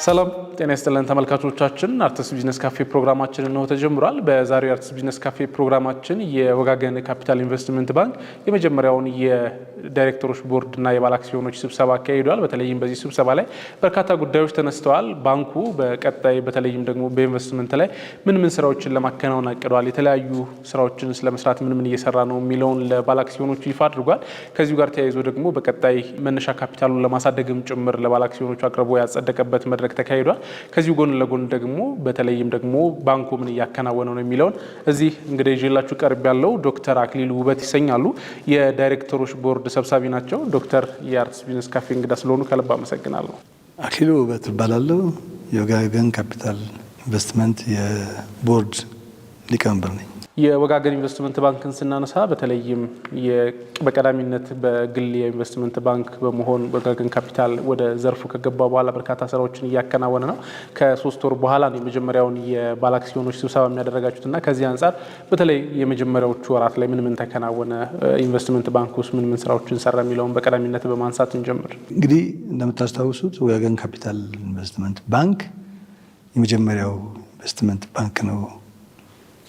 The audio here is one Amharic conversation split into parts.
ሰላም ጤና ይስጥልን ተመልካቾቻችን፣ አርትስ ቢዝነስ ካፌ ፕሮግራማችን እነሆ ተጀምሯል። በዛሬው የአርትስ ቢዝነስ ካፌ ፕሮግራማችን የወጋገን ካፒታል ኢንቨስትመንት ባንክ የመጀመሪያውን የዳይሬክተሮች ቦርድ እና የባለ አክሲዮኖች ስብሰባ አካሂዷል። በተለይም በዚህ ስብሰባ ላይ በርካታ ጉዳዮች ተነስተዋል። ባንኩ በቀጣይ በተለይም ደግሞ በኢንቨስትመንት ላይ ምን ምን ስራዎችን ለማከናወን አቅዷል፣ የተለያዩ ስራዎችን ስለመስራት ምን ምን እየሰራ ነው የሚለውን ለባለ አክሲዮኖቹ ይፋ አድርጓል። ከዚሁ ጋር ተያይዞ ደግሞ በቀጣይ መነሻ ካፒታሉን ለማሳደግም ጭምር ለባለ አክሲዮኖቹ አቅርቦ ያጸደቀበት መድረክ ተካሂዷል። ከዚሁ ጎን ለጎን ደግሞ በተለይም ደግሞ ባንኩ ምን እያከናወነ ነው የሚለውን እዚህ እንግዲህ ይዤላችሁ ቀርቤያለሁ ዶክተር አክሊሉ ውበት ይሰኛሉ። የዳይሬክተሮች ቦርድ ሰብሳቢ ናቸው። ዶክተር፣ የአርትስ ቢዝነስ ካፌ እንግዳ ስለሆኑ ከልብ አመሰግናለሁ። አክሊሉ ውበት እባላለሁ። የወጋገን ካፒታል ኢንቨስትመንት የቦርድ ሊቀመንበር ነኝ። የወጋገን ኢንቨስትመንት ባንክን ስናነሳ በተለይም በቀዳሚነት በግል የኢንቨስትመንት ባንክ በመሆን ወጋገን ካፒታል ወደ ዘርፉ ከገባ በኋላ በርካታ ስራዎችን እያከናወነ ነው። ከ3 ወር በኋላ ነው የመጀመሪያውን የባለ አክሲዮኖች ስብሰባ የሚያደረጋችሁት እና ከዚህ አንጻር በተለይ የመጀመሪያዎቹ ወራት ላይ ምን ምን ተከናወነ፣ ኢንቨስትመንት ባንክ ውስጥ ምን ምን ስራዎችን ሰራ የሚለውን በቀዳሚነት በማንሳት እንጀምር። እንግዲህ እንደምታስታውሱት ወጋገን ካፒታል ኢንቨስትመንት ባንክ የመጀመሪያው ኢንቨስትመንት ባንክ ነው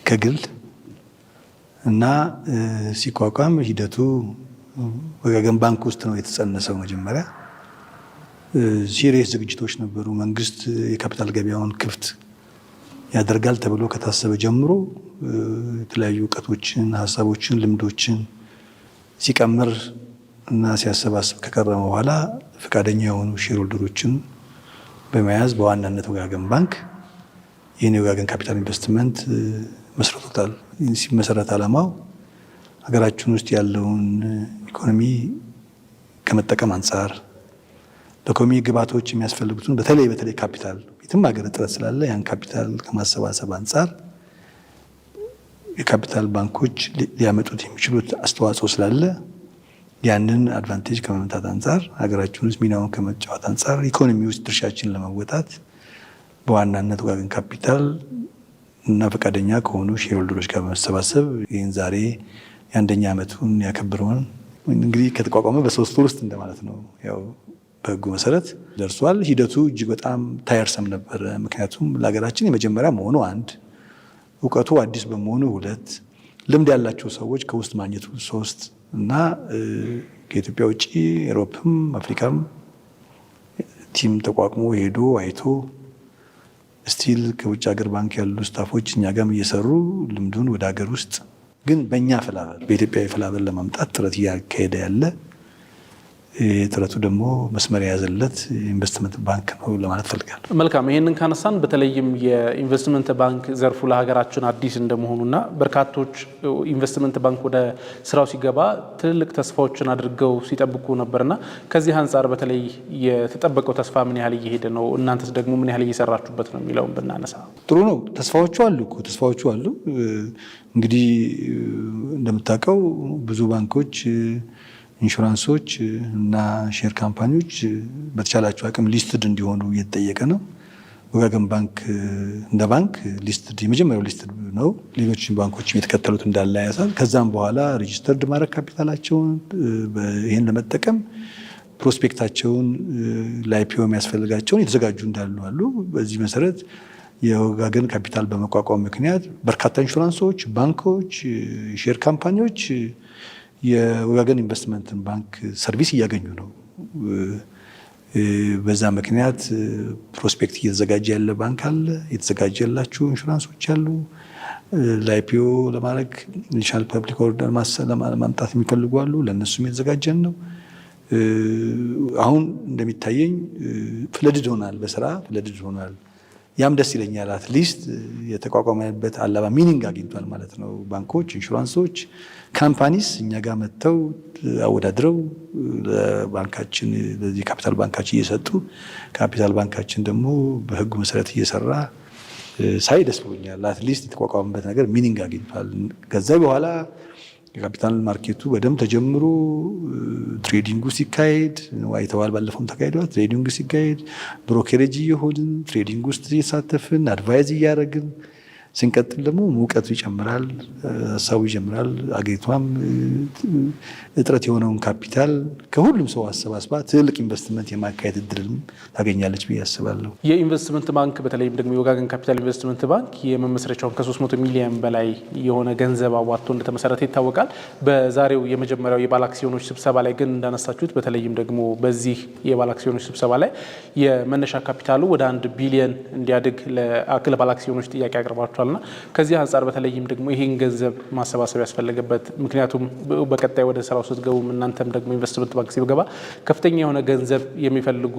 ከግል። እና ሲቋቋም ሂደቱ ወጋገን ባንክ ውስጥ ነው የተጸነሰው። መጀመሪያ serious ዝግጅቶች ነበሩ። መንግስት የካፒታል ገበያውን ክፍት ያደርጋል ተብሎ ከታሰበ ጀምሮ የተለያዩ እውቀቶችን፣ ሀሳቦችን፣ ልምዶችን ሲቀምር እና ሲያሰባስብ ከከረመ በኋላ ፈቃደኛ የሆኑ shareholder ኦችን በመያዝ በዋናነት ወጋገን ባንክ ይህን የወጋገን ካፒታል ኢንቨስትመንት መስርቶታል። ሲመሰረት ዓላማው ሀገራችን ውስጥ ያለውን ኢኮኖሚ ከመጠቀም አንጻር፣ ለኢኮኖሚ ግብዓቶች የሚያስፈልጉትን በተለይ በተለይ ካፒታል የትም ሀገር እጥረት ስላለ ያን ካፒታል ከማሰባሰብ አንጻር የካፒታል ባንኮች ሊያመጡት የሚችሉት አስተዋጽኦ ስላለ ያንን advantage ከመምታት አንጻር፣ ሀገራችን ውስጥ ሚናውን ከመጫወት አንጻር፣ ኢኮኖሚ ውስጥ ድርሻችንን ለመወጣት በዋናነት ወጋገን ካፒታል እና ፈቃደኛ ከሆኑ shareholder ኦች ጋር በመሰባሰብ ይህን ዛሬ የአንደኛ ዓመቱን ያከብረውን እንግዲህ ከተቋቋመ በ3 ወር ውስጥ እንደማለት ነው። ያው በህጉ መሰረት ደርሷል። ሂደቱ እጅግ በጣም tiresome ነበረ። ምክንያቱም ለሀገራችን የመጀመሪያ መሆኑ አንድ፣ እውቀቱ አዲስ በመሆኑ ሁለት፣ ልምድ ያላቸው ሰዎች ከውስጥ ማግኘቱ ሶስት እና ከኢትዮጵያ ውጭ Europe ም አፍሪካም team ተቋቁሞ ሄዶ አይቶ still ከውጭ ሀገር ባንክ ያሉ staff ኦች እኛ ጋርም እየሰሩ ልምዱን ወደ ሀገር ውስጥ ግን በእኛ flavor፣ በኢትዮጵያዊ flavor ለማምጣት ጥረት እያካሄደ ያለ፣ ጥረቱ ደግሞ መስመር የያዘለት ኢንቨስትመንት ባንክ ነው ለማለት ፈልጋለሁ። መልካም። ይህንን ካነሳን በተለይም የኢንቨስትመንት ባንክ ዘርፉ ለሀገራችን አዲስ እንደመሆኑና በርካቶች ኢንቨስትመንት ባንክ ወደ ስራው ሲገባ ትልልቅ ተስፋዎችን አድርገው ሲጠብቁ ነበርና ከዚህ አንጻር በተለይ የተጠበቀው ተስፋ ምን ያህል እየሄደ ነው? እናንተስ ደግሞ ምን ያህል እየሰራችሁበት ነው የሚለውን ብናነሳ። ጥሩ ነው። ተስፋዎቹ አሉ እኮ፣ ተስፋዎቹ አሉ። እንግዲህ እንደምታውቀው ብዙ ባንኮች፣ ኢንሹራንሶች እና share company ዎች በተቻላቸው አቅም listed እንዲሆኑ እየተጠየቀ ነው። ወጋገን ባንክ እንደ ባንክ listed የመጀመሪያው listed ነው። ሌሎች ባንኮችም የተከተሉት እንዳለ ያሳል። ከዛም በኋላ registered ማድረግ ካፒታላቸውን፣ ይህን ለመጠቀም prospect ኣቸውን ለ IPO የሚያስፈልጋቸውን የተዘጋጁ እንዳሉ አሉ። በዚህ መሰረት የወጋገን ካፒታል በመቋቋም ምክንያት በርካታ ኢንሹራንሶች፣ ባንኮች፣ share company ዎች የወጋገን ኢንቨስትመንትን ባንክ service እያገኙ ነው። በዛ ምክንያት prospect እየተዘጋጀ ያለ ባንክ አለ፣ የተዘጋጀ ያላችሁ ኢንሹራንሶች አሉ። ለ IPO ለማድረግ initial public order ለማምጣት የሚፈልጉ አሉ። ለእነሱም የተዘጋጀን ነው። አሁን እንደሚታየኝ flooded ሆኗል፣ በስራ flooded ሆኗል። ያም ደስ ይለኛል። At least የተቋቋመበት አላማ meaning አግኝቷል ማለት ነው። ባንኮች፣ ኢንሹራንሶች፣ companies እኛ ጋር መጥተው አወዳድረው ለባንካችን ለዚህ ካፒታል ባንካችን እየሰጡ ካፒታል ባንካችን ደግሞ በህጉ መሰረት እየሰራ ሳይ ደስ ብሎኛል። At least የተቋቋመበት ነገር meaning አግኝቷል። ከዛ በኋላ የ capital market ኡ በደንብ ተጀምሮ trading ኡ ሲካሄድ አይተዋል። ባለፈውም ተካሂደዋል። Trading ኡ ሲካሄድ brokerage እየሆንን፣ trading ውስጥ እየተሳተፍን፣ advise እያደረግን፣ ስንቀጥል ደግሞ ሙቀቱ ይጨምራል፣ ሀሳቡ ይጨምራል። አገሪቷም እጥረት የሆነውን ካፒታል ከሁሉም ሰው አሰባስባ ትልቅ ኢንቨስትመንት የማካሄድ እድልም ታገኛለች ብዬ አስባለሁ። የኢንቨስትመንት ባንክ በተለይም ደግሞ የወጋገን ካፒታል ኢንቨስትመንት ባንክ የመመስረቻውን ከ300 ሚሊዮን በላይ የሆነ ገንዘብ አዋጥቶ እንደተመሰረተ ይታወቃል። በዛሬው የመጀመሪያው የባለ አክሲዮኖች ስብሰባ ላይ ግን እንዳነሳችሁት በተለይም ደግሞ በዚህ የባለ አክሲዮኖች ስብሰባ ላይ የመነሻ ካፒታሉ ወደ 1 ቢሊየን እንዲያድግ ለባለ አክሲዮኖች ጥያቄ አቅርባችኋል። ና ከዚህ አንጻር በተለይም ደግሞ ይህን ገንዘብ ማሰባሰብ ያስፈለገበት ምክንያቱም በቀጣይ ወደ ስራው ስትገቡም እናንተም ደግሞ ኢንቨስትመንት ባንክ ሲገባ ከፍተኛ የሆነ ገንዘብ የሚፈልጉ፣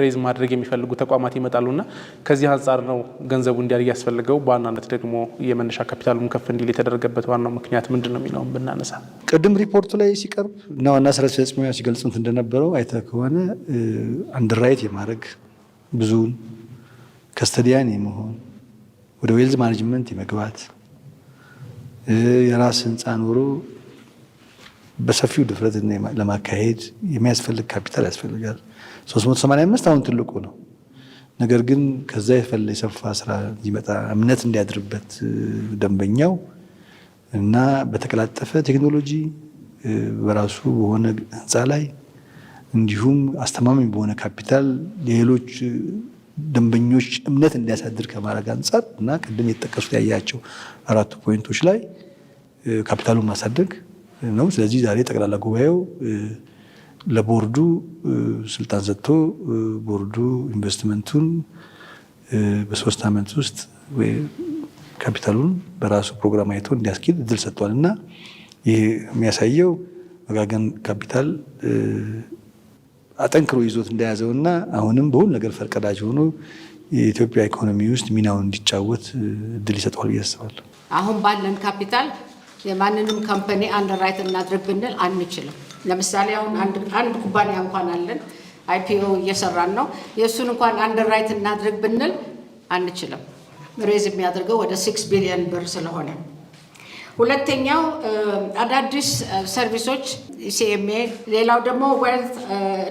raise ማድረግ የሚፈልጉ ተቋማት ይመጣሉና ከዚህ አንጻር ነው ገንዘቡ እንዲያድግ ያስፈልገው። በዋናነት ደግሞ የመነሻ ካፒታሉን ከፍ እንዲል የተደረገበት ዋናው ምክንያት ምንድን ነው የሚለውን ብናነሳ። ቅድም ሪፖርቱ ላይ ሲቀርብ እና ዋና ስራ አስፈጻሚዋ ሲገልጹት እንደነበረው አይተህ ከሆነ underwrite የማድረግ፣ ብዙውን custodian የመሆን፣ ወደ wealth management የመግባት፣ የራስ ህንፃ ኖሮ በሰፊው ድፍረት ለማካሄድ የሚያስፈልግ ካፒታል ያስፈልጋል። 385 አሁን ትልቁ ነው። ነገር ግን ከዛ የሰፋ ስራ እንዲመጣ፣ እምነት እንዲያድርበት ደንበኛው እና በተቀላጠፈ ቴክኖሎጂ በራሱ በሆነ ህንፃ ላይ እንዲሁም አስተማማኝ በሆነ ካፒታል ሌሎች ደንበኞች እምነት እንዲያሳድር ከማድረግ አንጻር እና ቅድም የተጠቀሱት ያያቸው አራቱ point ኦች ላይ ካፒታሉን ማሳደግ ነው። ስለዚህ ዛሬ ጠቅላላ ጉባኤው ለቦርዱ ስልጣን ሰጥቶ ቦርዱ ኢንቨስትመንቱን በ3 ዓመት ውስጥ ካፒታሉን በራሱ ፕሮግራም አይቶ እንዲያስኬድ እድል ሰጥቷል። እና ይህ የሚያሳየው ወጋገን ካፒታል አጠንክሮ ይዞት እንደያዘው እና አሁንም በሁሉ ነገር ፈርቀዳጅ ሆኖ የኢትዮጵያ ኢኮኖሚ ውስጥ ሚናውን እንዲጫወት እድል ይሰጠዋል ብዬ አስባለሁ። አሁን ባለን ካፒታል የማንንም company underwrite እናድርግ ብንል አንችልም። ለምሳሌ አሁን አንድ ኩባንያ እንኳን አለን፣ IPO እየሰራን ነው። የእሱን እንኳን underwrite እናድርግ ብንል አንችልም። Raise የሚያደርገው ወደ 6 ቢሊዮን ብር ስለሆነ። ሁለተኛው አዳዲስ service ኦች ECMA፣ ሌላው ደግሞ wealth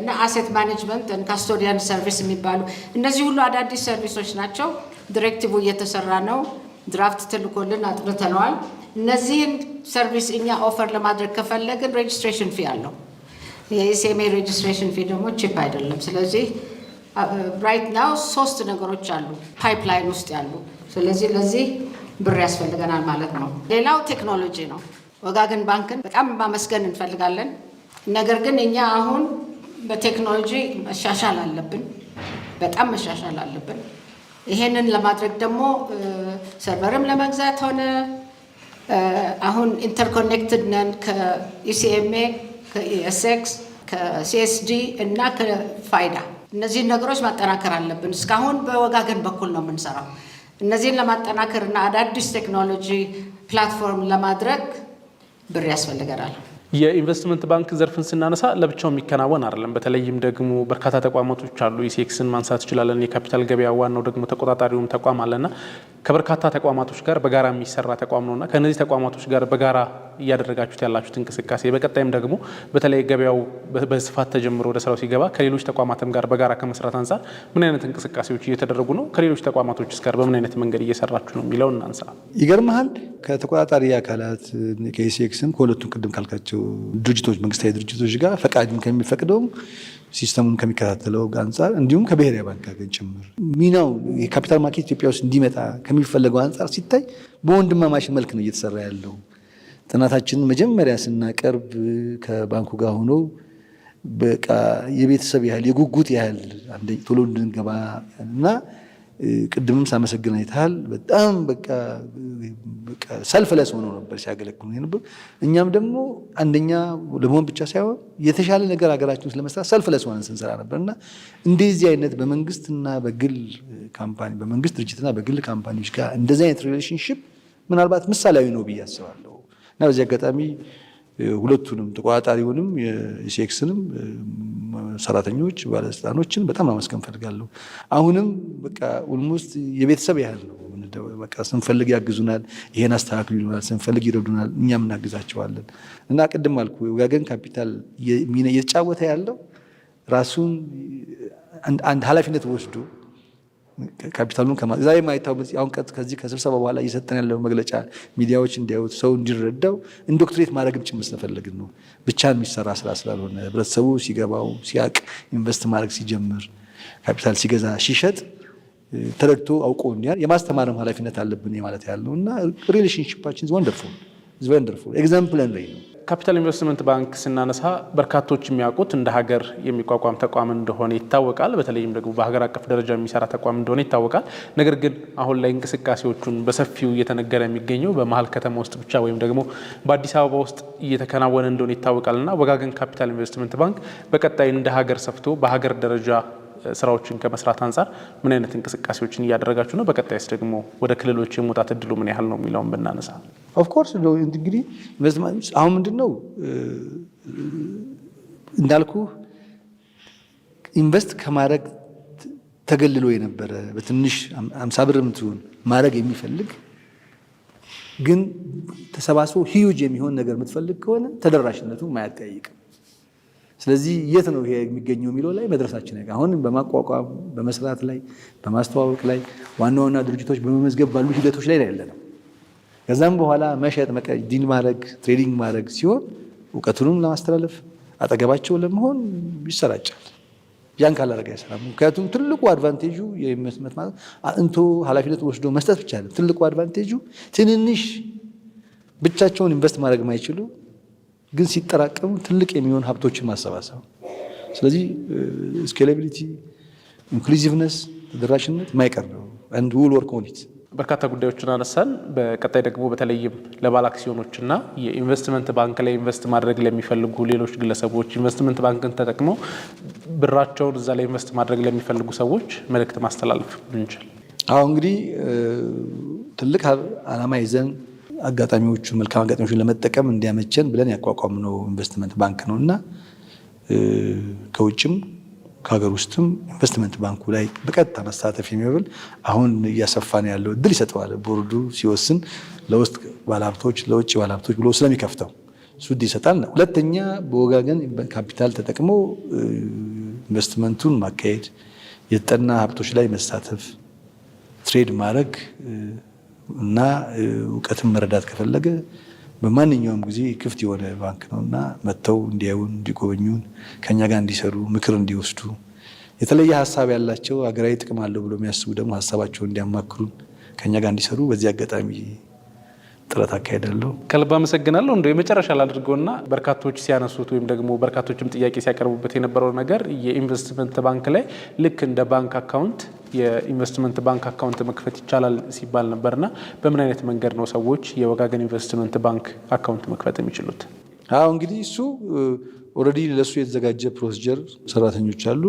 እና asset management፣ custodian service የሚባሉ እነዚህ ሁሉ አዳዲስ service ኦች ናቸው። Directive እየተሰራ ነው። Draft ተልኮልን አጥንተነዋል። እነዚህን service እኛ offer ለማድረግ ከፈለግን registration fee አለው። የ ECMA registration fee ደግሞ cheap አይደለም። ስለዚህ right now ሶስት ነገሮች አሉ pipeline ውስጥ ያሉ። ስለዚህ ለዚህ ብር ያስፈልገናል ማለት ነው። ሌላው ቴክኖሎጂ ነው። ወጋገን ባንክን በጣም ማመስገን እንፈልጋለን። ነገር ግን እኛ አሁን በቴክኖሎጂ መሻሻል አለብን፣ በጣም መሻሻል አለብን። ይሄንን ለማድረግ ደግሞ server ም ለመግዛት ሆነ አሁን interconnected ነን ከ ECMA፣ ከ ESX፣ ከ CSD እና ከፋይዳ። እነዚህን ነገሮች ማጠናከር አለብን። እስካሁን በወጋገን በኩል ነው የምንሰራው። እነዚህን ለማጠናከር እና አዳዲስ ቴክኖሎጂ platform ለማድረግ ብር ያስፈልገናል። የኢንቨስትመንት ባንክ ዘርፍን ስናነሳ ለብቻው የሚከናወን አይደለም። በተለይም ደግሞ በርካታ ተቋማቶች አሉ። ECX ን ማንሳት እንችላለን። የካፒታል ገበያ ዋናው ደግሞ ተቆጣጣሪውም ተቋም አለና ከበርካታ ተቋማቶች ጋር በጋራ የሚሰራ ተቋም ነውና ከእነዚህ ተቋማቶች ጋር በጋራ እያደረጋችሁት ያላችሁት እንቅስቃሴ፣ በቀጣይም ደግሞ በተለይ ገበያው በስፋት ተጀምሮ ወደ ስራው ሲገባ ከሌሎች ተቋማትም ጋር በጋራ ከመስራት አንጻር ምን አይነት እንቅስቃሴዎች እየተደረጉ ነው? ከሌሎች ተቋማቶችስ ጋር በምን አይነት መንገድ እየሰራችሁ ነው የሚለው እናንሳ። ይገርመሃል፣ ከተቆጣጣሪ አካላት ከ ECX ም ከሁለቱም ቅድም ካልካቸው ድርጅቶች፣ መንግስታዊ ድርጅቶች ጋር ፈቃድም ከሚፈቅደውም system ኡን ከሚከታተለው አንጻር እንዲሁም ከብሔራዊ ባንክ ጋር ጭምር ሚናው የ capital market ኢትዮጵያ ውስጥ እንዲመጣ ከሚፈለገው አንጻር ሲታይ በወንድማማች መልክ ነው እየተሰራ ያለው። ጥናታችንን መጀመሪያ ስናቀርብ ከባንኩ ጋር ሆኖ በቃ የቤተሰብ ያህል፣ የጉጉት ያህል ቶሎ እንድንገባ እና ቅድምም ሳመሰግን አይተሃል። በጣም በቃ selfless ሆነው ነበር ሲያገለግሉ ነበር። እኛም ደግሞ አንደኛ ለመሆን ብቻ ሳይሆን የተሻለ ነገር ሀገራችን ውስጥ ለመስራት selfless ሆነን ስንሰራ ነበር። እና እንደዚህ አይነት በመንግስትና በግል company፣ በመንግስት ድርጅትና በግል company ዎች ጋር እንደዚህ አይነት relationship ምናልባት ምሳሌያዊ ነው ብዬ አስባለሁ። እና በዚህ አጋጣሚ ሁለቱንም ተቆጣጣሪውንም የ ECX ንም ሰራተኞች፣ ባለስልጣኖችን በጣም ማመስገን ፈልጋለሁ። አሁንም በቃ almost የቤተሰብ ያህል ነው። በቃ ስንፈልግ ያግዙናል፣ ይሄን አስተካክሉ ይሉናል፣ ስንፈልግ ይረዱናል፣ እኛም እናግዛቸዋለን። እና ቅድም አልኩ ወጋገን ካፒታል እየተጫወተ ያለው ራሱን አንድ ኃላፊነት ወስዶ ካፒታሉን ዛሬ ማይታው አሁን ከዚህ ከስብሰባ በኋላ እየሰጠን ያለው መግለጫ ሚዲያዎች እንዲያዩት፣ ሰው እንዲረዳው indoctrinate ማድረግም ጭምር ስለፈለግን ነው። ብቻ የሚሰራ ስራ ስላልሆነ ህብረተሰቡ ሲገባው፣ ሲያቅ፣ invest ማድረግ ሲጀምር፣ ካፒታል ሲገዛ፣ ሲሸጥ ተረድቶ አውቆ እንዲያ የማስተማርም ኃላፊነት አለብን ማለት ያለው እና relationship ኣችን wonderful, wonderful, exemplary ነው። ካፒታል ኢንቨስትመንት ባንክ ስናነሳ በርካቶች የሚያውቁት እንደ ሀገር የሚቋቋም ተቋም እንደሆነ ይታወቃል። በተለይም ደግሞ በሀገር አቀፍ ደረጃ የሚሰራ ተቋም እንደሆነ ይታወቃል። ነገር ግን አሁን ላይ እንቅስቃሴዎቹን በሰፊው እየተነገረ የሚገኘው በመሀል ከተማ ውስጥ ብቻ ወይም ደግሞ በአዲስ አበባ ውስጥ እየተከናወነ እንደሆነ ይታወቃል እና ወጋገን ካፒታል ኢንቨስትመንት ባንክ በቀጣይ እንደ ሀገር ሰፍቶ በሀገር ደረጃ ስራዎችን ከመስራት አንጻር ምን አይነት እንቅስቃሴዎችን እያደረጋችሁ ነው? በቀጣይስ ደግሞ ወደ ክልሎች የመውጣት እድሉ ምን ያህል ነው የሚለውን ብናነሳ። Of course፣ እንግዲህ አሁን ምንድን ነው፣ እንዳልኩ invest ከማድረግ ተገልሎ የነበረ፣ በትንሽ 50 ብር ምትሆን ማድረግ የሚፈልግ ግን ተሰባስቦ huge የሚሆን ነገር የምትፈልግ ከሆነ ተደራሽነቱ ማያጠያይቅም። ስለዚህ የት ነው ይሄ የሚገኘው የሚለው ላይ መድረሳችን አሁን በማቋቋም፣ በመስራት ላይ፣ በማስተዋወቅ ላይ፣ ዋና ዋና ድርጅቶች በመመዝገብ ባሉ ሂደቶች ላይ ያለ ነው። ከዛም በኋላ መሸጥ፣ deal ማድረግ፣ trading ማድረግ ሲሆን እውቀቱንም ለማስተላለፍ፣ አጠገባቸው ለመሆን ይሰራጫል። ያን ካላደረገ አይሰራም። ምክንያቱም ትልቁ advantage ኡ የኢንቨስትመንት ማለት አጥንቶ ኃላፊነት ወስዶ መስጠት ብቻ አይደለም። ትልቁ advantage ኡ ትንንሽ ብቻቸውን invest ማድረግ የማይችሉ ግን ሲጠራቀሙ ትልቅ የሚሆን ሀብቶችን ማሰባሰብ። ስለዚህ scalability፣ inclusiveness፣ ተደራሽነት የማይቀር ነው። And we'll work on it። በርካታ ጉዳዮችን አነሳን። በቀጣይ ደግሞ በተለይም ለባለ አክሲዮኖችና የኢንቨስትመንት ባንክ ላይ invest ማድረግ ለሚፈልጉ ሌሎች ግለሰቦች፣ ኢንቨስትመንት ባንክን ተጠቅመው ብራቸውን እዛ ላይ invest ማድረግ ለሚፈልጉ ሰዎች መልእክት ማስተላለፍ ብንችል። አሁ እንግዲህ ትልቅ ዓላማ ይዘን አጋጣሚዎቹ መልካም አጋጣሚዎቹን ለመጠቀም እንዲያመቸን ብለን ያቋቋምነው ኢንቨስትመንት ባንክ ነው እና ከውጭም ከሀገር ውስጥም ኢንቨስትመንት ባንኩ ላይ በቀጥታ መሳተፍ የሚብል አሁን እያሰፋን ያለው እድል ይሰጠዋል። ቦርዱ ሲወስን ለውስጥ ባለሀብቶች፣ ለውጭ ባለሀብቶች ብሎ ስለሚከፍተው እሱ እድል ይሰጣል። ሁለተኛ በወጋገን ካፒታል ተጠቅሞ ኢንቨስትመንቱን ማካሄድ፣ የተጠና ሀብቶች ላይ መሳተፍ፣ trade ማድረግ እና እውቀትን መረዳት ከፈለገ በማንኛውም ጊዜ ክፍት የሆነ ባንክ ነው እና መጥተው እንዲያዩን፣ እንዲጎበኙን፣ ከኛ ጋር እንዲሰሩ፣ ምክር እንዲወስዱ፣ የተለየ ሀሳብ ያላቸው፣ ሀገራዊ ጥቅም አለው ብሎ የሚያስቡ ደግሞ ሀሳባቸውን እንዲያማክሩን፣ ከኛ ጋር እንዲሰሩ በዚህ አጋጣሚ ጥረት አካሄዳለሁ። ከልብ አመሰግናለሁ። እንደው የመጨረሻ ላድርገውና በርካቶች ሲያነሱት ወይም ደግሞ በርካቶችም ጥያቄ ሲያቀርቡበት የነበረው ነገር የኢንቨስትመንት ባንክ ላይ ልክ እንደ ባንክ account የኢንቨስትመንት ባንክ account መክፈት ይቻላል ሲባል ነበርና በምን አይነት መንገድ ነው ሰዎች የወጋገን ኢንቨስትመንት ባንክ account መክፈት የሚችሉት? አዎ፣ እንግዲህ እሱ already ለእሱ የተዘጋጀ procedure ሰራተኞች አሉ።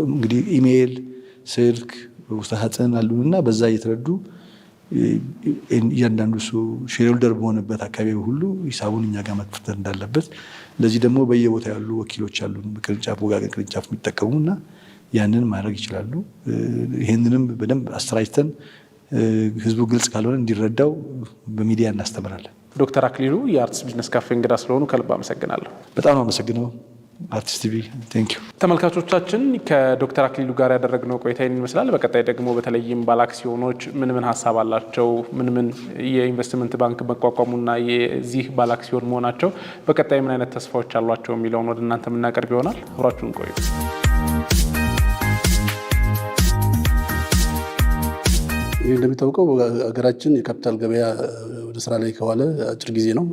እንግዲህ ኢሜይል፣ ስልክ፣ ውስጥ ሳጥን አሉን እና በዛ እየተረዱ እያንዳንዱ ሰው shareholder በሆነበት አካባቢ ሁሉ ሂሳቡን እኛ ጋር መክፈት እንዳለበት፣ ለዚህ ደግሞ በየቦታ ያሉ ወኪሎች አሉ፣ በቅርንጫፍ ወጋገን ቅርንጫፍ የሚጠቀሙ እና ያንን ማድረግ ይችላሉ። ይህንንም በደንብ አሰራጭተን ህዝቡ ግልጽ ካልሆነ እንዲረዳው በሚዲያ እናስተምራለን። ዶክተር አክሊሉ የአርትስ ቢዝነስ ካፌ እንግዳ ስለሆኑ ከልብ አመሰግናለሁ። በጣም ነው አመሰግነው አርቲስት ቲቪ፣ thank you። ተመልካቾቻችን፣ ከዶክተር አክሊሉ ጋር ያደረግነው ቆይታ ይህን ይመስላል። በቀጣይ ደግሞ በተለይም ባለአክሲዮኖች ምን ምን ሀሳብ አላቸው፣ ምን ምን የኢንቨስትመንት ባንክ መቋቋሙና የዚህ ባለአክሲዮን መሆናቸው በቀጣይ ምን አይነት ተስፋዎች አሏቸው የሚለውን ወደ እናንተ የምናቀርብ ይሆናል። አብራችሁን ቆዩ። ይህ እንደሚታወቀው ሀገራችን የካፒታል ገበያ ወደ ስራ ላይ ከዋለ አጭር ጊዜ ነው።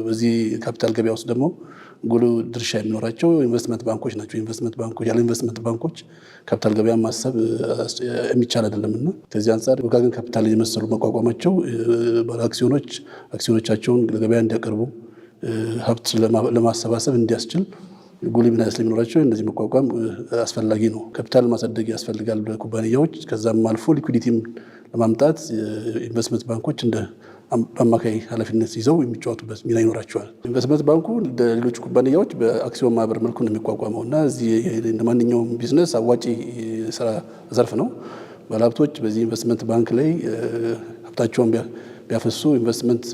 በዚህ ካፒታል ገበያ ውስጥ ደግሞ ጉልህ ድርሻ የሚኖራቸው ኢንቨስትመንት ባንኮች ናቸው። ኢንቨስትመንት ባንኮች፣ ያለ ኢንቨስትመንት ባንኮች ካፒታል ገበያ ማሰብ የሚቻል አይደለም እና ከዚህ አንጻር ወጋገን ካፒታል የመሰሉ መቋቋማቸው ባለ አክሲዮኖች አክሲዮኖቻቸውን ለገበያ እንዲያቀርቡ፣ ሀብት ለማሰባሰብ እንዲያስችል ጉልህ ሚና ስለሚኖራቸው እነዚህ መቋቋም አስፈላጊ ነው። ካፒታል ማሳደግ ያስፈልጋል ለኩባንያዎች። ከዛም አልፎ liquidity ም ለማምጣት ኢንቨስትመንት ባንኮች እንደ አማካይ ኃላፊነት ይዘው የሚጫወቱበት ሚና ይኖራቸዋል። ኢንቨስትመንት ባንኩ እንደ ሌሎች ኩባንያዎች በአክሲዮን ማህበር መልኩ ነው የሚቋቋመው እና እዚህ እንደ ማንኛውም ቢዝነስ አዋጪ ስራ ዘርፍ ነው። ባለሀብቶች በዚህ ኢንቨስትመንት ባንክ ላይ ሀብታቸውን ቢያፈሱ፣ ኢንቨስትመንት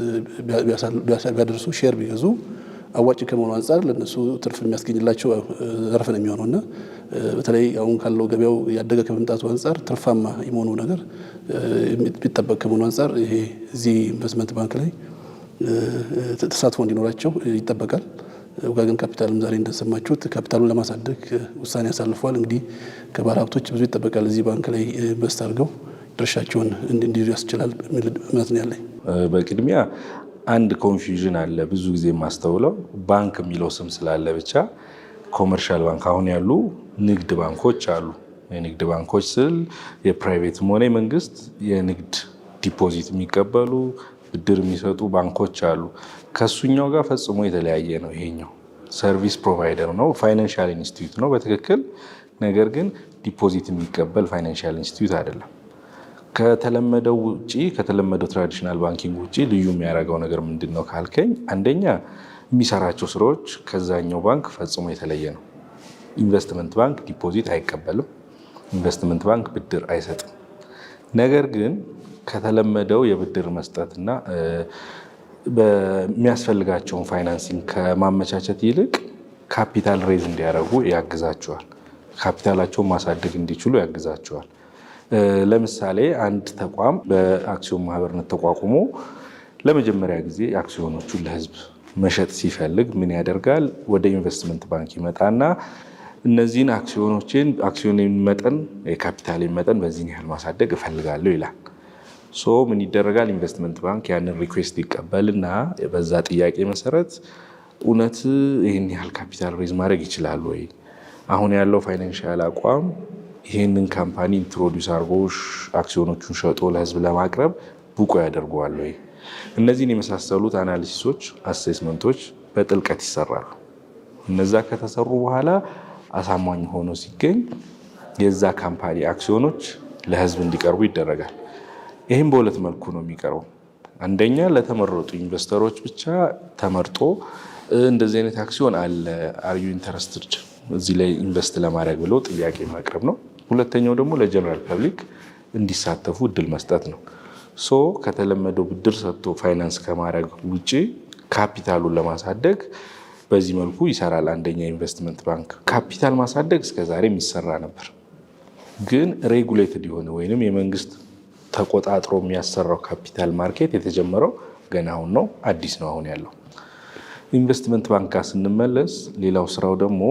ቢያደርሱ፣ share ቢገዙ አዋጭ ከመሆኑ አንጻር ለነሱ ትርፍ የሚያስገኝላቸው ዘርፍ ነው የሚሆነው እና በተለይ አሁን ካለው ገበያው ያደገ ከመምጣቱ አንጻር ትርፋማ የመሆኑ ነገር የሚጠበቅ ከመሆኑ አንጻር ይሄ እዚህ ኢንቨስትመንት ባንክ ላይ ተሳትፎ እንዲኖራቸው ይጠበቃል። ወጋገን ካፒታልም ዛሬ እንደሰማችሁት ካፒታሉን ለማሳደግ ውሳኔ አሳልፏል። እንግዲህ ከባለ ሀብቶች ብዙ ይጠበቃል። እዚህ ባንክ ላይ invest አድርገው ድርሻቸውን እንዲይዙ ያስችላል የሚል እምነት ነው ያለኝ። በቅድሚያ አንድ confusion አለ። ብዙ ጊዜ የማስተውለው ባንክ የሚለው ስም ስላለ ብቻ commercial bank አሁን ያሉ ንግድ ባንኮች አሉ። የንግድ ባንኮች ስል የ private ም ሆነ የመንግስት የንግድ deposit የሚቀበሉ ብድር የሚሰጡ ባንኮች አሉ። ከሱኛው ጋር ፈጽሞ የተለያየ ነው። ይሄኛው service provider ነው፣ financial institute ነው በትክክል ነገር ግን deposit የሚቀበል financial institute አይደለም። ከተለመደው ውጪ ከተለመደው traditional banking ውጪ ልዩ የሚያደርገው ነገር ምንድን ነው ካልከኝ፣ አንደኛ የሚሰራቸው ስራዎች ከዛኛው ባንክ ፈጽሞ የተለየ ነው። ኢንቨስትመንት ባንክ deposit አይቀበልም። ኢንቨስትመንት ባንክ ብድር አይሰጥም። ነገር ግን ከተለመደው የብድር መስጠትና በሚያስፈልጋቸውን financing ከማመቻቸት ይልቅ ካፒታል raise እንዲያደርጉ ያግዛቸዋል። ካፒታላቸውን ማሳደግ እንዲችሉ ያግዛቸዋል። ለምሳሌ አንድ ተቋም በአክሲዮን ማህበርነት ተቋቁሞ ለመጀመሪያ ጊዜ አክሲዮኖቹን ለህዝብ መሸጥ ሲፈልግ ምን ያደርጋል? ወደ ኢንቨስትመንት ባንክ ይመጣና እነዚህን አክሲዮኖችን አክሲዮን መጠን የካፒታል መጠን በዚህን ያህል ማሳደግ እፈልጋለሁ ይላል። So ምን ይደረጋል? ኢንቨስትመንት ባንክ ያንን request ይቀበልና በዛ ጥያቄ መሰረት እውነት ይህን ያህል ካፒታል raise ማድረግ ይችላል ወይ? አሁን ያለው financial አቋም ይህንን company introduce አድርጎ አክሲዮኖቹን ሸጦ ለህዝብ ለማቅረብ ብቁ ያደርገዋል ወይ? እነዚህን የመሳሰሉት analysis ኦች፣ assessment ኦች በጥልቀት ይሰራሉ። እነዛ ከተሰሩ በኋላ አሳማኝ ሆኖ ሲገኝ የዛ company አክሲዮኖች ለህዝብ እንዲቀርቡ ይደረጋል። ይህም በሁለት መልኩ ነው የሚቀርበው። አንደኛ ለተመረጡ investor ኦች ብቻ ተመርጦ እንደዚህ አይነት አክሲዮን አለ are you interested እዚህ ላይ invest ለማድረግ ብሎ ጥያቄ ማቅረብ ነው። ሁለተኛው ደግሞ ለ general public እንዲሳተፉ እድል መስጠት ነው። So ከተለመደው ብድር ሰጥቶ ፋይናንስ ከማድረግ ውጭ ካፒታሉን ለማሳደግ በዚህ መልኩ ይሰራል። አንደኛ ኢንቨስትመንት ባንክ ካፒታል ማሳደግ እስከዛሬ የሚሰራ ነበር፣ ግን regulated የሆነ ወይንም የመንግስት ተቆጣጥሮ የሚያሰራው capital market የተጀመረው ገና አሁን ነው፣ አዲስ ነው አሁን ያለው። ኢንቨስትመንት ባንክ ጋር ስንመለስ ሌላው ስራው ደግሞ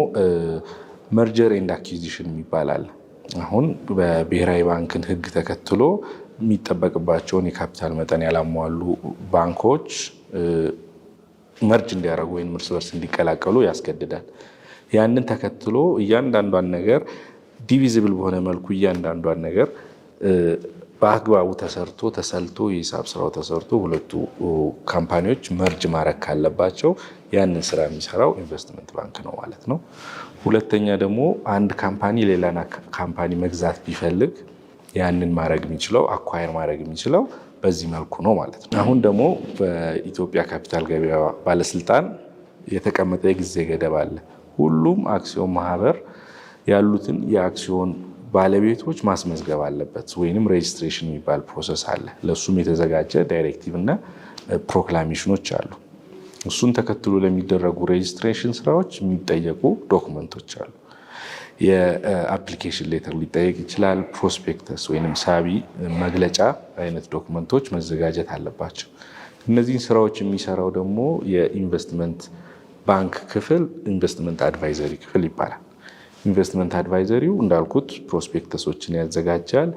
merger and acquisition የሚባል አለ። አሁን በብሔራዊ ባንክን ሕግ ተከትሎ የሚጠበቅባቸውን የካፒታል መጠን ያላሟሉ ባንኮች merge እንዲያደርጉ ወይም እርስ በርስ እንዲቀላቀሉ ያስገድዳል። ያንን ተከትሎ እያንዳንዷን ነገር divisible በሆነ መልኩ እያንዳንዷን ነገር በአግባቡ ተሰርቶ ተሰልቶ የሂሳብ ስራው ተሰርቶ ሁለቱ company ዎች merge ማድረግ ካለባቸው ያንን ስራ የሚሰራው ኢንቨስትመንት ባንክ ነው ማለት ነው። ሁለተኛ ደግሞ አንድ company ሌላ company መግዛት ቢፈልግ ያንን ማድረግ የሚችለው acquire ማድረግ የሚችለው በዚህ መልኩ ነው ማለት ነው። አሁን ደግሞ በኢትዮጵያ ካፒታል ገበያ ባለስልጣን የተቀመጠ የጊዜ ገደብ አለ። ሁሉም አክሲዮን ማህበር ያሉትን የአክሲዮን ባለቤቶች ማስመዝገብ አለበት፣ ወይንም registration የሚባል process አለ። ለእሱም የተዘጋጀ directive እና proclamation ኦች አሉ። እሱን ተከትሎ ለሚደረጉ registration ስራዎች የሚጠየቁ document ኦች አሉ። የ application letter ሊጠየቅ ይችላል። Prospectus ወይንም ሳቢ መግለጫ አይነት document ኦች መዘጋጀት አለባቸው። እነዚህን ስራዎች የሚሰራው ደግሞ የኢንቨስትመንት ባንክ ክፍል investment advisory ክፍል ይባላል። Investment advisory ው እንዳልኩት prospectus ኦችን ያዘጋጃል።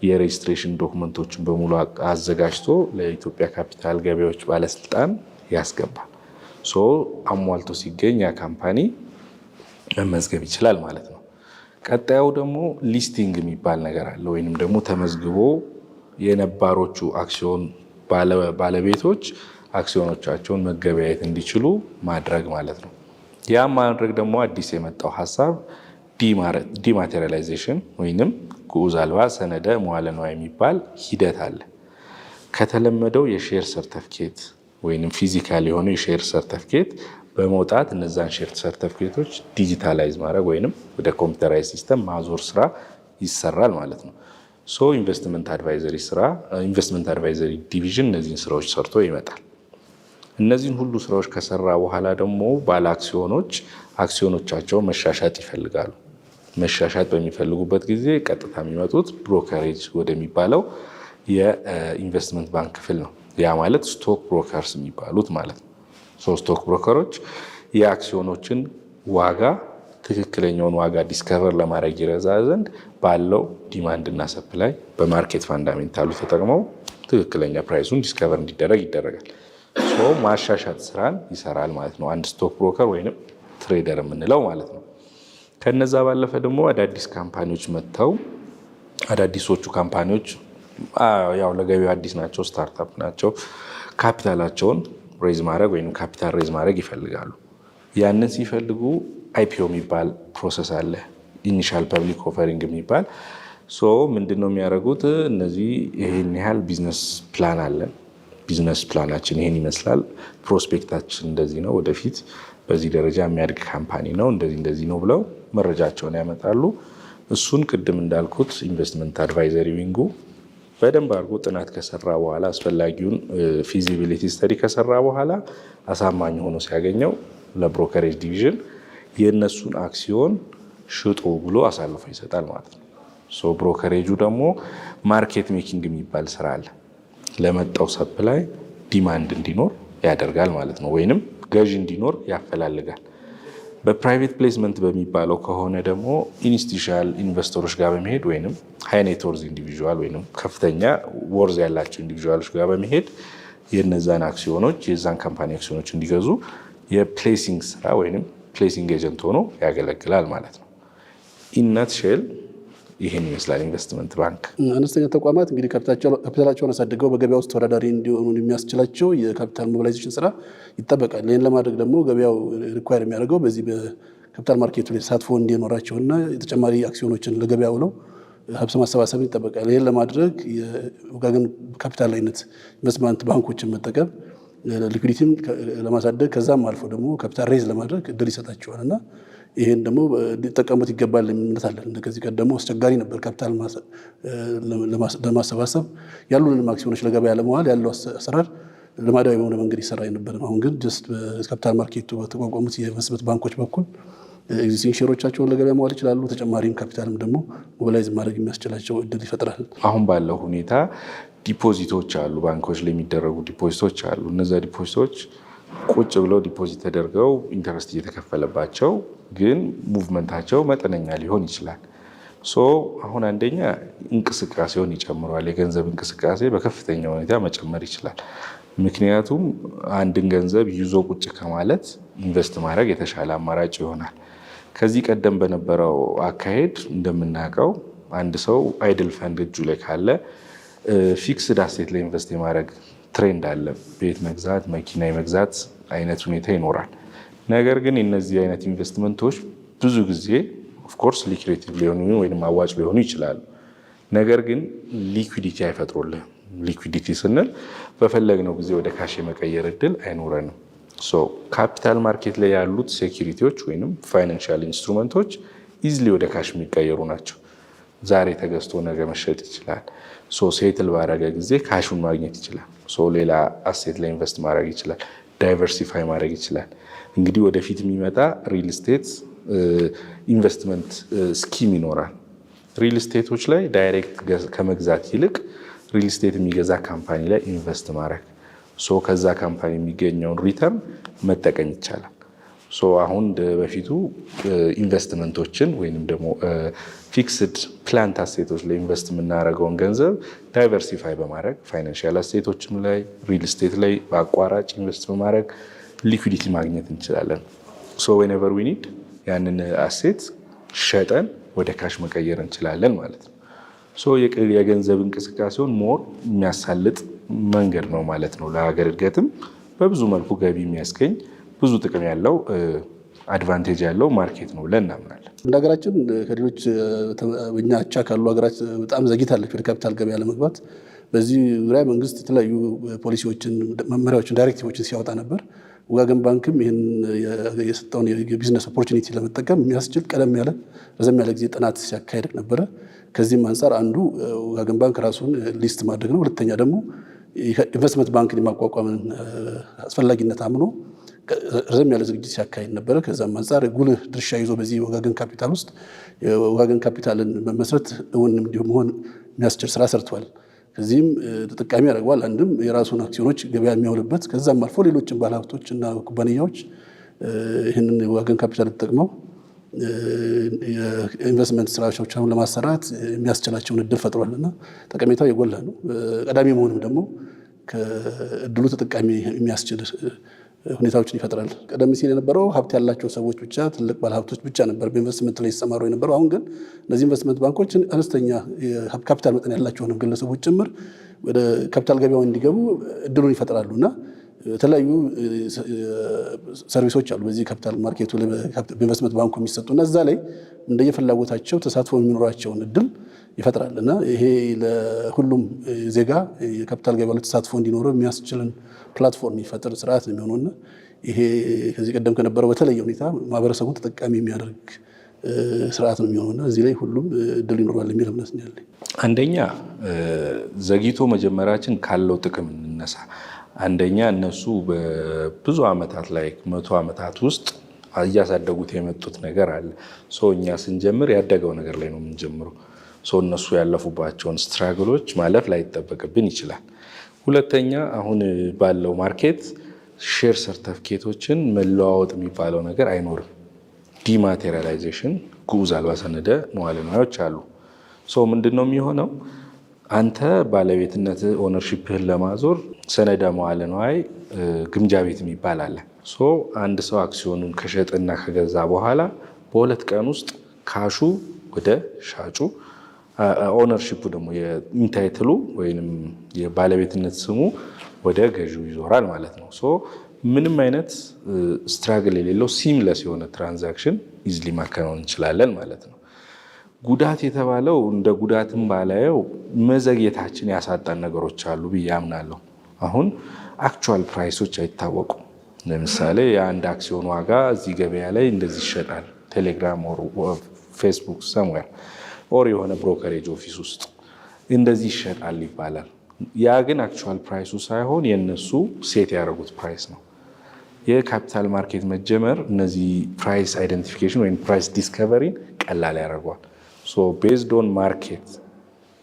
የ registration document ኦችን በሙሉ አዘጋጅቶ ለኢትዮጵያ ካፒታል ገበያዎች ባለስልጣን ያስገባል። So አሟልቶ ሲገኝ ያ company መመዝገብ ይችላል ማለት ነው። ቀጣዩ ደግሞ listing የሚባል ነገር አለ። ወይንም ደግሞ ተመዝግቦ የነባሮቹ አክሲዮን ባለቤቶች አክሲዮኖቻቸውን መገበያየት እንዲችሉ ማድረግ ማለት ነው። ያ ማድረግ ደግሞ አዲስ የመጣው ሀሳብ dematerialization ወይንም ግዑዝ አልባ ሰነደ መዋለ ንዋይ የሚባል ሂደት አለ። ከተለመደው የ share ሰርተፍኬት ወይንም physical የሆነ የ share ሰርተፍኬት በመውጣት እነዛን share ሰርተፍኬቶች digitalize ማድረግ ወይንም ወደ computerized system ማዞር ስራ ይሰራል ማለት ነው። So investment advisory ስራ investment advisory division እነዚህን ስራዎች ሰርቶ ይመጣል። እነዚህን ሁሉ ስራዎች ከሰራ በኋላ ደግሞ ባለ አክሲዮኖች አክሲዮኖቻቸውን መሻሻጥ ይፈልጋሉ። መሻሻጥ በሚፈልጉበት ጊዜ ቀጥታ የሚመጡት brokerage ወደሚባለው የኢንቨስትመንት ባንክ ክፍል ነው። ያ ማለት stock brokers የሚባሉት ማለት ነው። Stock broker ኦች የአክሲዮኖችን ዋጋ፣ ትክክለኛውን ዋጋ discover ለማድረግ ይረዳ ዘንድ ባለው demand እና supply በ market fundamental ኡ ተጠቅመው ትክክለኛ price ኡን discover እንዲደረግ ይደረጋል። So ማሻሻጥ ስራን ይሰራል ማለት ነው፣ አንድ stock broker ወይንም trader የምንለው ማለት ነው። ከነዛ ባለፈ ደግሞ አዳዲስ company ዎች መጥተው፣ አዳዲሶቹ company ዎች ያው ለገበያው አዲስ ናቸው፣ startup ናቸው። ካፒታላቸውን raise ማድረግ ወይም ካፒታል raise ማድረግ ይፈልጋሉ። ያንን ሲፈልጉ IPO የሚባል process አለ፣ initial public offering የሚባል። So ምንድን ነው የሚያደርጉት እነዚህ? ይህን ያህል business plan አለን፣ business plan ኣችን ይህን ይመስላል፣ prospect ኣችን እንደዚህ ነው፣ ወደፊት በዚህ ደረጃ የሚያድግ company ነው፣ እንደዚህ እንደዚህ ነው ብለው መረጃቸውን ያመጣሉ። እሱን ቅድም እንዳልኩት investment advisory wing ኡ በደንብ አድርጎ ጥናት ከሰራ በኋላ፣ አስፈላጊውን feasibility study ከሰራ በኋላ፣ አሳማኝ ሆኖ ሲያገኘው ለ brokerage division የእነሱን አክሲዮን ሽጡ ብሎ አሳልፎ ይሰጣል ማለት ነው። So brokerage ኡ ደግሞ market making የሚባል ስራ አለ። ለመጣው supply demand እንዲኖር ያደርጋል ማለት ነው፣ ወይንም ገዢ እንዲኖር ያፈላልጋል። በ private placement በሚባለው ከሆነ ደግሞ institutional investor ኦች ጋር በመሄድ ወይም high net worth individual ወይም ከፍተኛ worth ያላቸው individual ኦች ጋር በመሄድ የነዛን አክሲዮኖች፣ የዛን company አክሲዮኖች እንዲገዙ የ placing ስራ ወይም placing agent ሆኖ ያገለግላል ማለት ነው። In a nutshell ይህን ይመስላል ኢንቨስትመንት ባንክ። አነስተኛ ተቋማት እንግዲህ ካፒታላቸውን አሳድገው በገበያ ውስጥ ተወዳዳሪ እንዲሆኑ የሚያስችላቸው የ capital mobilization ስራ ይጠበቃል። ይህን ለማድረግ ደግሞ ገበያው require የሚያደርገው በዚህ በ capital market ኡ ላይ ተሳትፎ እንዲኖራቸውና የተጨማሪ አክሲዮኖችን ለገበያ ውለው ሀብት ማሰባሰብን ይጠበቃል። ይህን ለማድረግ የወጋገን ካፒታል አይነት ኢንቨስትመንት ባንኮችን መጠቀም liquidity ም ለማሳደግ ከዛም አልፎ ደግሞ capital raise ለማድረግ እድል ይሰጣቸዋል እና ይህን ደግሞ ሊጠቀሙት ይገባል የሚል እምነት አለን። ከዚህ ቀደሞ አስቸጋሪ ነበር፣ ካፒታል ለማሰባሰብ ያሉንን አክሲዮኖች ለገበያ ለመዋል ያለው አሰራር ልማዳዊ በሆነ መንገድ ይሰራ የነበረ ነው። አሁን ግን just በ capital market ኡ በተቋቋሙት የኢንቨስትመንት ባንኮች በኩል existing share ኦቻቸውን ለገበያ መዋል ይችላሉ። ተጨማሪም ካፒታልም ደግሞ mobilize ማድረግ የሚያስችላቸው እድል ይፈጥራል። አሁን ባለው ሁኔታ deposit ኦች አሉ፣ ባንኮች ላይ የሚደረጉ deposit ኦች አሉ። እነዚያ deposit ኦች ቁጭ ብለው deposit ተደርገው interest እየተከፈለባቸው ግን movement ኣቸው መጠነኛ ሊሆን ይችላል። So አሁን አንደኛ እንቅስቃሴውን ይጨምረዋል። የገንዘብ እንቅስቃሴ በከፍተኛ ሁኔታ መጨመር ይችላል። ምክንያቱም አንድን ገንዘብ ይዞ ቁጭ ከማለት invest ማድረግ የተሻለ አማራጭ ይሆናል። ከዚህ ቀደም በነበረው አካሄድ እንደምናውቀው አንድ ሰው idle fund እጁ ላይ ካለ fixed asset ላይ invest የማድረግ trend አለ። ቤት መግዛት፣ መኪና የመግዛት አይነት ሁኔታ ይኖራል። ነገር ግን የነዚህ አይነት ኢንቨስትመንቶች ብዙ ጊዜ of course lucrative ሊሆኑ ወይም አዋጭ ሊሆኑ ይችላሉ። ነገር ግን liquidity አይፈጥሩልህም። Liquidity ስንል በፈለግነው ጊዜ ወደ cash የመቀየር እድል አይኖረንም። So capital market ላይ ያሉት security ዎች ወይም financial instrument ኦች easily ወደ cash የሚቀየሩ ናቸው። ዛሬ ተገዝቶ ነገ መሸጥ ይችላል። So settle ባረገ ጊዜ cash ኡን ማግኘት ይችላል። So ሌላ asset ላይ invest ማድረግ ይችላል። Diversify ማድረግ ይችላል። እንግዲህ ወደፊት የሚመጣ real estate investment scheme ይኖራል። Real estate ኦች ላይ direct ከመግዛት ይልቅ real estate የሚገዛ company ላይ invest ማድረግ፣ so ከዛ company የሚገኘውን return መጠቀም ይቻላል። So አሁን በፊቱ ኢንቨስትመንቶችን ወይንም ደግሞ fixed plant asset ኦች ላይ invest የምናደርገውን ገንዘብ diversify በማድረግ financial asset ኦችም ላይ፣ real estate ላይ በአቋራጭ invest በማድረግ liquidity ማግኘት እንችላለን። So whenever we need ያንን asset ሸጠን ወደ cash መቀየር እንችላለን ማለት ነው። So የገንዘብ እንቅስቃሴውን more የሚያሳልጥ መንገድ ነው ማለት ነው። ለሀገር እድገትም በብዙ መልኩ ገቢ የሚያስገኝ፣ ብዙ ጥቅም ያለው፣ advantage ያለው market ነው ብለን እናምናለን። እንደ ሀገራችን ከሌሎች እኛ አቻ ካሉ ሀገራት በጣም ዘግይታለች ወደ ካፒታል ገበያ ለመግባት። በዚህ ዙሪያ መንግስት የተለያዩ ፖሊሲዎችን፣ መመሪያዎችን፣ directive ኦችን ሲያወጣ ነበር። ወጋገን ባንክም ይህን የሰጠውን የ business opportunity ለመጠቀም የሚያስችል ቀደም ያለ ረዘም ያለ ጊዜ ጥናት ሲያካሄድ ነበረ። ከዚህም አንጻር አንዱ ወጋገን ባንክ ራሱን list ማድረግ ነው። ሁለተኛ ደግሞ ኢንቨስትመንት ባንክን የማቋቋምን አስፈላጊነት አምኖ ረዘም ያለ ዝግጅት ሲያካሂድ ነበረ። ከዛም አንጻር ጉልህ ድርሻ ይዞ በዚህ ወጋገን ካፒታል ውስጥ ወጋገን ካፒታልን መመስረት እውን እንዲሁ መሆን የሚያስችል ስራ ሰርቷል። ከዚህም ተጠቃሚ ያደርገዋል። አንድም የራሱን አክሲዮኖች ገበያ የሚያውልበት፣ ከዛም አልፎ ሌሎችን ባለሀብቶች እና ኩባንያዎች ይህንን ወጋገን ካፒታል ተጠቅመው የኢንቨስትመንት ስራዎቻቸውን ለማሰራት የሚያስችላቸውን እድል ፈጥሯል እና ጠቀሜታው የጎላ ነው። ቀዳሚ መሆኑም ደግሞ ከእድሉ ተጠቃሚ የሚያስችል ሁኔታዎችን ይፈጥራል። ቀደም ሲል የነበረው ሀብት ያላቸው ሰዎች ብቻ፣ ትልቅ ባለሀብቶች ብቻ ነበር በኢንቨስትመንት ላይ ይሰማሩ የነበረው። አሁን ግን እነዚህ ኢንቨስትመንት ባንኮች አነስተኛ ካፒታል መጠን ያላቸውንም ግለሰቦች ጭምር ወደ ካፒታል ገበያው እንዲገቡ እድሉን ይፈጥራሉ እና የተለያዩ service ኦች አሉ በዚህ capital market ኡ በኢንቨስትመንት ባንኩ የሚሰጡ እና እዛ ላይ እንደየፍላጎታቸው ተሳትፎ የሚኖራቸውን እድል ይፈጥራል እና ይሄ ለሁሉም ዜጋ የካፒታል ገበያ ላይ ተሳትፎ እንዲኖረው የሚያስችልን platform የሚፈጥር ስርዓት ነው የሚሆነው እና ይሄ ከዚህ ቀደም ከነበረው በተለየ ሁኔታ ማህበረሰቡን ተጠቃሚ የሚያደርግ ስርዓት ነው የሚሆነው እና እዚህ ላይ ሁሉም እድል ይኖረዋል የሚል እምነት ነው ያለኝ። አንደኛ ዘግይቶ መጀመራችን ካለው ጥቅም እንነሳ። አንደኛ እነሱ በብዙ ዓመታት ላይ 100 ዓመታት ውስጥ እያሳደጉት የመጡት ነገር አለ። So እኛ ስንጀምር ያደገው ነገር ላይ ነው የምንጀምረው። So እነሱ ያለፉባቸውን struggle ኦች ማለፍ ላይጠበቅብን ይችላል። ሁለተኛ አሁን ባለው market share ሰርተፍኬቶችን መለዋወጥ የሚባለው ነገር አይኖርም። Dematerialization፣ ግዑዝ አልባ ሰነደ መዋለ ንዋዮች አሉ። So ምንድን ነው የሚሆነው? አንተ ባለቤትነት ownership ህን ለማዞር ሰነደ መዋለ ንዋይ ግምጃ ቤት የሚባል አለ። So አንድ ሰው አክሲዮኑን ከሸጠና ከገዛ በኋላ በ2 ቀን ውስጥ cash ኡ ወደ ሻጩ፣ ownership ኡ ደግሞ የ entitle ኡ ወይም የባለቤትነት ስሙ ወደ ገዢው ይዞራል ማለት ነው። So ምንም አይነት struggle የሌለው seamless የሆነ transaction easily ማከናወን እንችላለን ማለት ነው። ጉዳት የተባለው እንደ ጉዳትም ባላየው መዘግየታችን ያሳጣን ነገሮች አሉ ብዬ አምናለሁ። አሁን actual price ኦች አይታወቁም። ለምሳሌ የአንድ አክሲዮን ዋጋ እዚህ ገበያ ላይ እንደዚህ ይሸጣል፣ ቴሌግራም or ፌስቡክ somewhere or የሆነ brokerage office ውስጥ እንደዚህ ይሸጣል ይባላል። ያ ግን actual price ኡ ሳይሆን የነሱ set ያደረጉት price ነው። የ capital market መጀመር እነዚህ price identification ወይም price discovery ን ቀላል ያደርገዋል። So based on market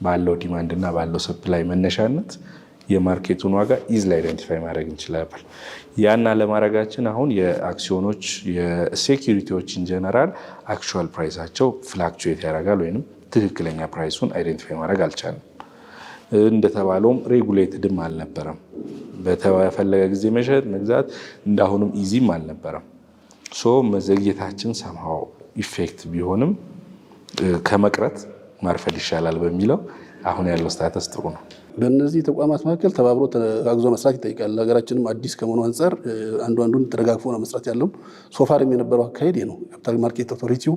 ባለው demand እና ባለው supply መነሻነት የ market ኡን ዋጋ easily identify ማድረግ እንችላለን። ያን አለማድረጋችን አሁን የአክሲዮኖች የ security ዎች in general actual price ኣቸው fluctuate ያደርጋል ወይም ትክክለኛ price ኡን identify ማድረግ አልቻልንም። እንደተባለውም regulated ም አልነበረም። በተፈለገ ጊዜ መሸጥ መግዛት እንዳሁኑም easy ም አልነበረም። So መዘግየታችን somehow effect ቢሆንም ከመቅረት ማርፈድ ይሻላል በሚለው አሁን ያለው status ጥሩ ነው። በእነዚህ ተቋማት መካከል ተባብሮ ተጋግዞ መስራት ይጠይቃል። ሀገራችንም አዲስ ከመሆኑ አንጻር አንዱ አንዱን ተደጋግፎ ነው መስራት ያለው። So far ም የነበረው አካሄድ ነው። Capital Market Authority ው፣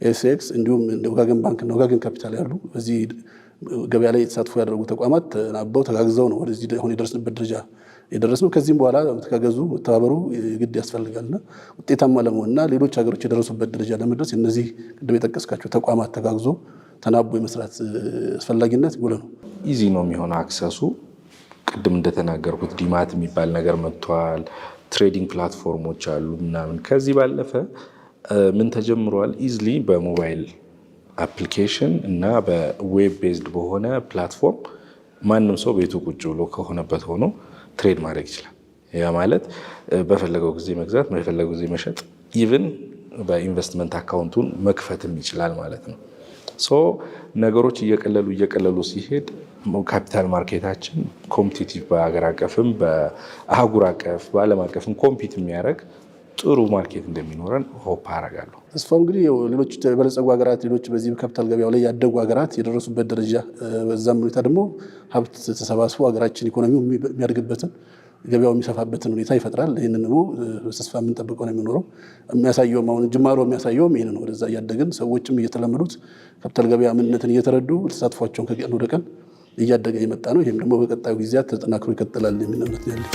ESX፣ እንዲሁም ወጋገን ባንክ እና ወጋገን ካፒታል ያሉ በዚህ ገበያ ላይ ተሳትፎ ያደረጉ ተቋማት ተናበው ተጋግዘው ነው ወደዚህ አሁን የደረስንበት ደረጃ የደረስነው። ከዚህም በኋላ መተጋገዙ መተባበሩ ግድ ያስፈልጋልና ውጤታማ ለመሆንና ሌሎች ሀገሮች የደረሱበት ደረጃ ለመድረስ እነዚህ ቅድም የጠቀስካቸው ተቋማት ተጋግዞ ተናቦ የመስራት አስፈላጊነት ጉልህ ነው። Easy ነው የሚሆነው access ኡ። ቅድም እንደተናገርኩት demat የሚባል ነገር መጥቷል። Trading platform ኦች አሉ ምናምን። ከዚህ ባለፈ ምን ተጀምሯል? Easily በ mobile application እና በ web based በሆነ platform ማንም ሰው ቤቱ ቁጭ ብሎ ከሆነበት ሆኖ trade ማድረግ ይችላል። ያ ማለት በፈለገው ጊዜ መግዛት፣ በፈለገው ጊዜ መሸጥ፣ even በ investment account ኡን መክፈትም ይችላል ማለት ነው። So ነገሮች እየቀለሉ እየቀለሉ ሲሄድ capital market ኣችን competitive በሀገር አቀፍም በአህጉር አቀፍ በዓለም አቀፍም compete የሚያደርግ ጥሩ market እንደሚኖረን hope አደርጋለሁ። ተስፋው እንግዲህ ሌሎች የበለጸጉ ሀገራት፣ ሌሎች በዚህ ካፒታል ገበያው ላይ ያደጉ ሀገራት የደረሱበት ደረጃ፣ በዛም ሁኔታ ደግሞ ሀብት ተሰባስቦ ሀገራችን ኢኮኖሚው የሚያድግበትን፣ ገበያው የሚሰፋበትን ሁኔታ ይፈጥራል። ይህንን ደግሞ በተስፋ የምንጠብቀው ነው የሚኖረው። የሚያሳየውም አሁን ጅማሮ የሚያሳየውም ይህን ነው። ወደዛ እያደግን ሰዎችም እየተለመዱት ካፒታል ገበያ ምንነትን እየተረዱ ተሳትፏቸውን ከቀን ወደ ቀን እያደገ የመጣ ነው። ይህም ደግሞ በቀጣዩ ጊዜያት ተጠናክሮ ይቀጥላል የሚል እምነት ነው ያለኝ።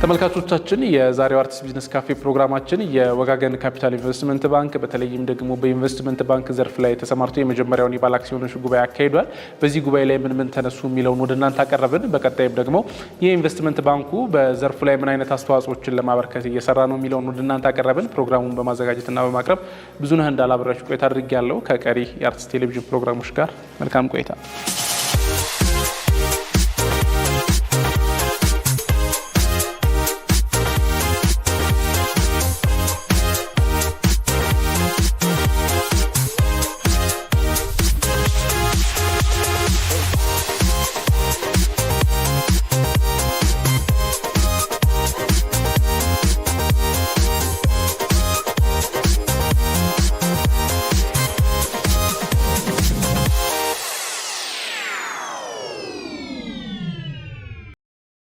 ተመልካቾቻችን፣ የዛሬው አርትስ ቢዝነስ ካፌ ፕሮግራማችን የወጋገን ካፒታል ኢንቨስትመንት ባንክ በተለይም ደግሞ በኢንቨስትመንት ባንክ ዘርፍ ላይ ተሰማርቶ የመጀመሪያውን የባለ አክሲዮኖች ጉባኤ አካሂዷል። በዚህ ጉባኤ ላይ ምን ምን ተነሱ የሚለውን ወደ እናንተ አቀረብን። በቀጣይም ደግሞ የኢንቨስትመንት ባንኩ በዘርፉ ላይ ምን አይነት አስተዋጽኦችን ለማበርከት እየሰራ ነው የሚለውን ወደ እናንተ አቀረብን። ፕሮግራሙን በማዘጋጀትና በማቅረብ ብዙነህ እንዳለ አብሬያችሁ ቆይታ አድርጌያለሁ። ከቀሪ የአርትስ ቴሌቪዥን ፕሮግራሞች ጋር መልካም ቆይታ።